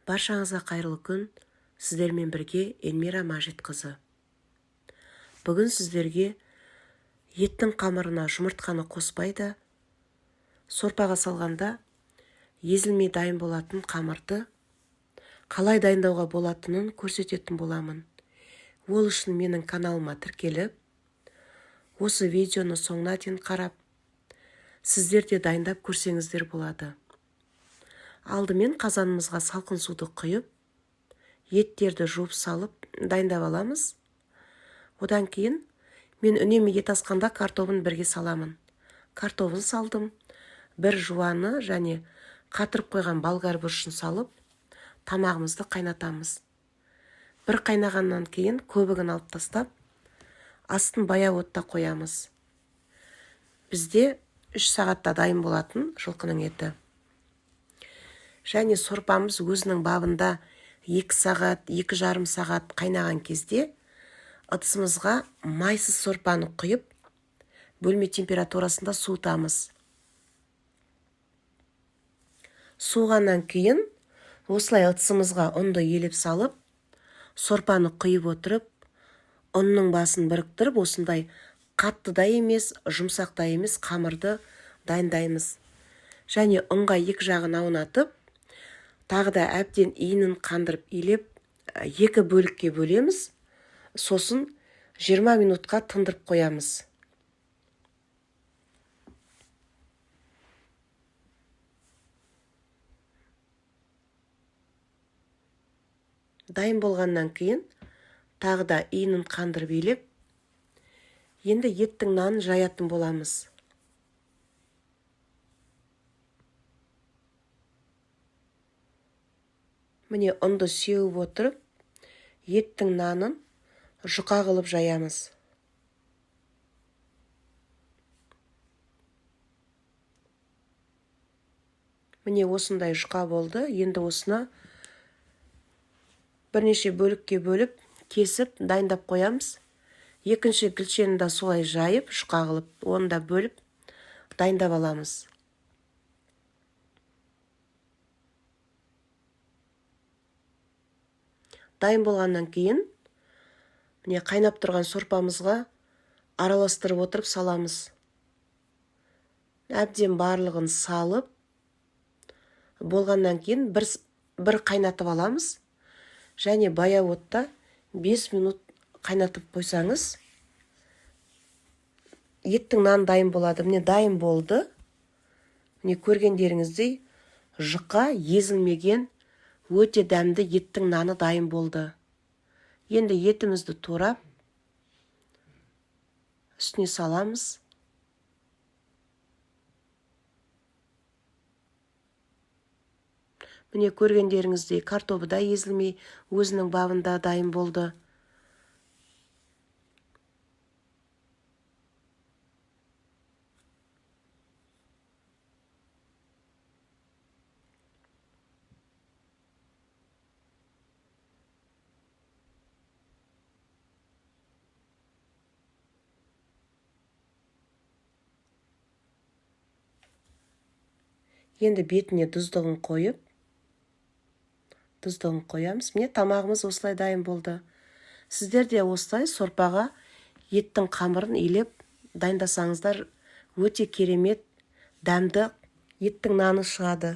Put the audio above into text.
Баршаңызға қайырлы күн. Сіздермен бірге Эльмира Мажитқызы. Бүгін сіздерге еттің қамырына жұмыртқаны қоспай да, сорпаға салғанда езілмей дайын болатын қамырды қалай дайындауға болатынын көрсететін боламын. Ол үшін менің каналыма тіркеліп, осы видеоны соңына дейін қарап, сіздер де дайындап көрсеңіздер болады. Алдымен қазанымызға салқын суды құйып, еттерді жуып салып дайындап аламыз. Одан кейін мен үнемі ет асқанда картобын бірге саламын. Картобын салдым, бір жуаны және қатырып қойған болгар бұрышын салып, тамағымызды қайнатамыз. Бір қайнағаннан кейін көбігін алып тастап, астын баяу отта қоямыз. Бізде 3 сағатта дайын болатын жылқының еті. Және сорпамыз өзінің бабында 2 сағат, 2,5 сағат қайнаған кезде ыдысымызға майсыз сорпаны құйып, бөлме температурасында суытамыз. Суығаннан кейін осылай ыдысымызға ұнды елеп салып, сорпаны құйып отырып, ұнның басын біріктіріп, осындай қатты да емес, жұмсақ та емес қамырды дайындаймыз. Және ұнға екі жағын аунатып, тағы да әбден иінін қандырып илеп, екі бөлікке бөлеміз. Сосын 20 минутқа тындырып қоямыз. Дайын болғаннан кейін тағы да иінін қандырып илеп, енді еттің нанын жаятын боламыз. Міне ұнды сеуіп отырып, еттің нанын жұқа қылып жаямыз. Міне осындай жұқа болды. Енді осыны бірнеше бөлікке бөліп, кесіп, дайындап қоямыз. Екінші гүлшені де солай жайып, жұқа қылып, оны да бөліп, дайындап аламыз. Дайын болғаннан кейін, міне қайнап тұрған сорпамызға араластырып отырып саламыз. Әбден барлығын салып, болғаннан кейін бір қайнатып аламыз. Және баяу отта 5 минут қайнатып қойсаңыз, еттің наны дайын болады. Міне дайын болды. Міне көргендеріңіздей жұқа, езілмеген, өте дәмді еттің наны дайын болды. Енді етімізді турап, үстіне саламыз. Міне көргендеріңіздей картобы да езілмей, өзінің бабында дайын болды. Енді бетіне тұздығын қойып, тұздығын қоямыз. Міне тамағымыз осылай дайын болды. Сіздер де осылай сорпаға еттің қамырын илеп дайындасаңыздар, өте керемет дәмді еттің наны шығады.